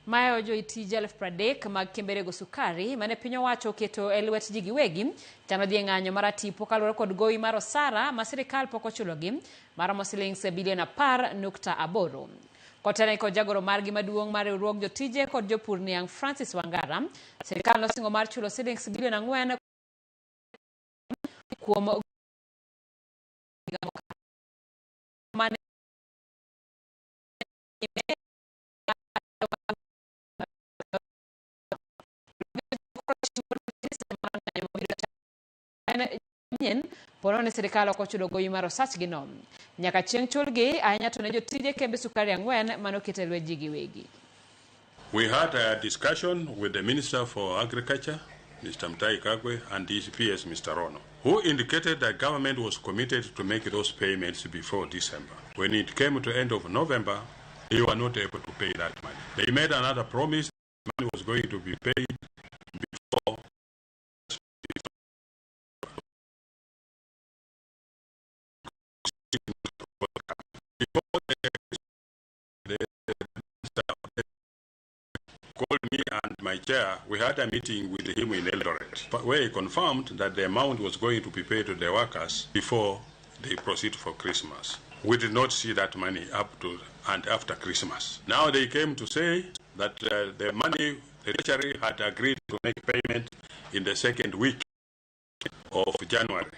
Mayo joitije 30,000 mag kembe rego sukari mane piny owacho oketo e lwet ji giwegi chano dhi e ng'anyo mar atipo kaluwore kod gowi mar osara ma sirikal pok ochulogi maromo silings bilion 10.8. Kotelne kod jagoro margi maduong' mar riwruog jotije kod jopur niang' Francis Wangara, sirikal nosingo mar chulo silings bilion 4 kuom higa mokalo mane nyien pono ni sirikal ok ochulo gowi mar osachgi no. Nyaka chieng' chulgi, ahinya to ne jotije kembe sukari 4 mane oket e lwet ji giwegi. We had a discussion with the Minister for Agriculture, Mr. Mutahi Kagwe, and his PS, Mr. Rono, who indicated that government was committed to make those payments before December. When it came to end of November, they were not able to pay that money. They made another promise, money was going to be paid before the called me and my chair. We had a meeting with him in Eldoret, where he confirmed that the amount was going to be paid to the workers before they proceed for Christmas. We did not see that money up to and after Christmas. Now they came to say that the money, the Treasury had agreed to make payment in the second week of January,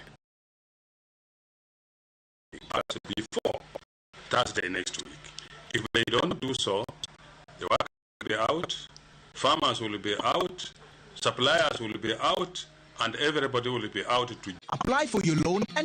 but before Thursday next week. If they don't do so, the workers will be out, farmers will be out, suppliers will be out, and everybody will be out to apply for your loan and